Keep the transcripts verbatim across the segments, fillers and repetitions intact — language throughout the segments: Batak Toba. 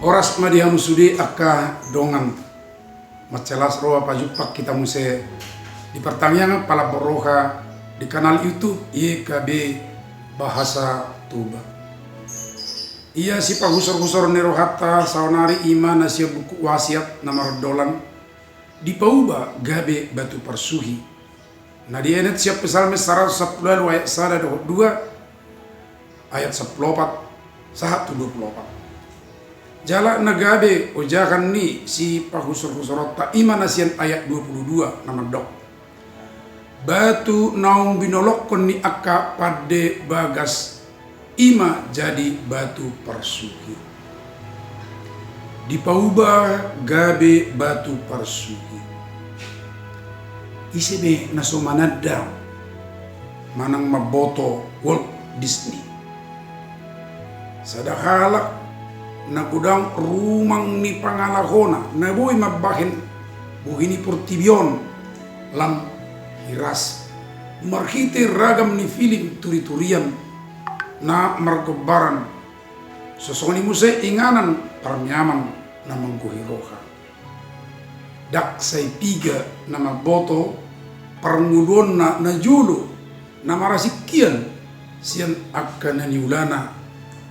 Horas ma di hamu sude angka dongan. Mansai las roha pajumpang hita muse di partangiangan Palambok Roha di kanal YouTube Y K B Bahasa Toba. Ia sipahusorhusor ni rohanta saonari i ma na sian Buku Wasiat na marondolan, dipauba gabe batu parsuhi. Na dienet sian Psalmen saratus sampulu ualu ayat sada dohot dua, ayat sampulu opat sahat tu dua pulu opat. Jala na gabe ojahan ni sipahusorhusoronta i ma na sian ayat dua pulu dua na mandok: Batu naung binolongkon ni angka pande bagas i ma jadi batu parsuhi. Dipauba gabe batu parsuhi. Ise be na so mananda manang mamboto Walt Disney? Sada halak na godang rumang ni pangalahona na boi mambahen bohi ni portibi on lam hiras marhite ragam ni film turiturian na margombaran, songon i muse inganan parnyaman na manggohi roha. Ndang sai piga na mamboto parngoluonna na jolo na marasingkian sian angka na niulana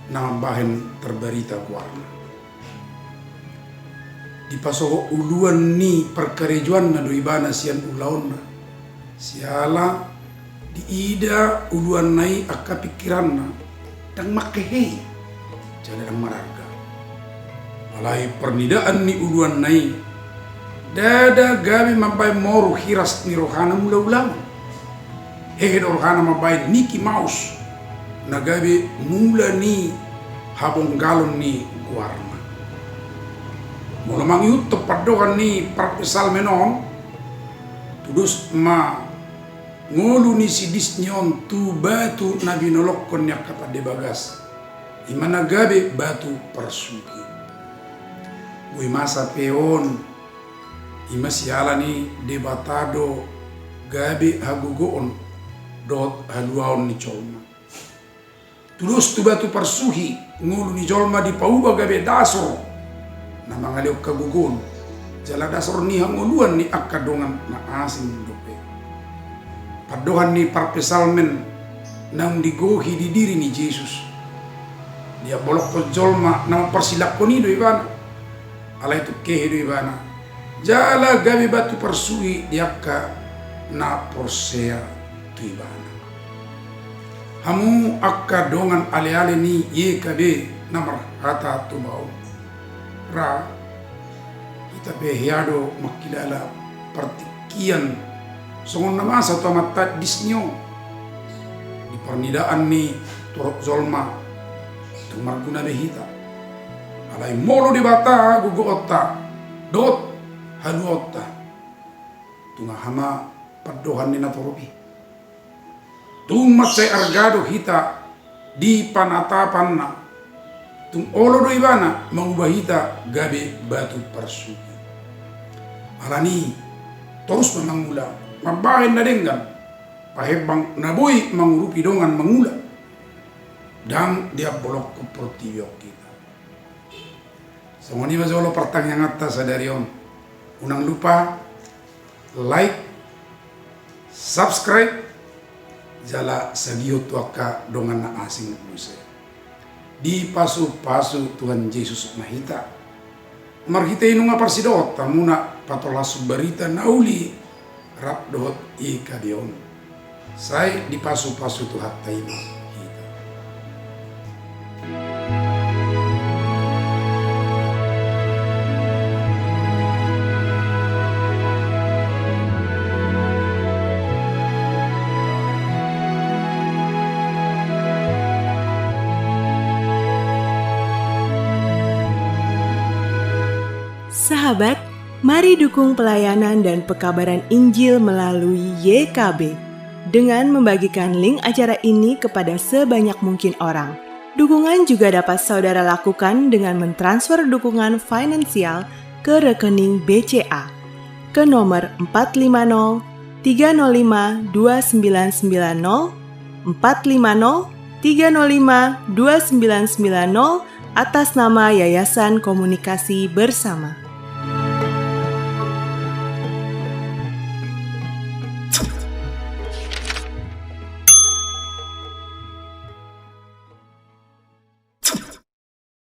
na mambahen tarbarita goarna. Dipasohot uluan ni parkarejoanna do ibana sian ulaonna, siala diida uluanna i angka pingkiranna ndang manghehe i jala ndang mararga. Alai parnidaan ni uluanna i ndada gabe mambahen moru hiras ni rohana mula ulangon. Hehe do rohana mambahen Mickey Mouse na gabe mula ni habonggalon ni goarna. Molo mangihuthon pandohan ni parpsalmen on, tudos ma ngolu ni si Disney on tu batu na binolongkon ni angka pande bagas, i ma na gabe batu parsuhi. Boi masa pe on, i ma siala ni Debata do gabe hagogoon dohot haluaon ni jolma. Tudos tu batu parsuhi ngolu ni jolma dipauba gabe dasor na mangalehon hagogoon jala dasor ni hangoluan ni angka dongan na asing dope. Pandohan ni parpsalmen naung digohi di diri ni Jesus. Diambolonghon jolma na mamparsilangkon i do ibana. Alai tung hehe do ibana jala gabe batu parsuhi di angka na porsea tu ibana. Hamu angka dongan aleale ni Y K B na marhata Toba on, ra hita pe hea do mangkilala partingkian songon na masa tu amanta Disney on. Di parnidaan ni torop jolma tung marguna be hita. Alai molo Debata gogoonta dohot haluaonta, tung aha ma pandohan ni natorop i? Tung mansai arga do hita di panatapanna. Tung olo do ibana manguba hita gabe batu parsuhi. Alani i torus ma mangula mambahen na denggan, pahembang na boi mangurupi dongan mangula. Ndang diambolonghon portibi on hita. Songon i ma jolo partangianganta sadari on. Unang lupa like, subscribe, jala sagihon tu angka dongan na asing muse. Dipasupasu Tuhan Jesus ma hita marhite i nunga parsidohot hamuna patolhashon barita na uli rap dohot Y K B on. Sai dipasupasu Tuhanta i ma hita. Sahabat, mari dukung pelayanan dan pekabaran Injil melalui Y K B dengan membagikan link acara ini kepada sebanyak mungkin orang. Dukungan juga dapat saudara lakukan dengan mentransfer dukungan finansial ke rekening B C A ke nomor empat lima nol tiga nol lima dua sembilan sembilan nol, empat lima nol tiga nol lima dua sembilan sembilan nol, atas nama Yayasan Komunikasi Bersama.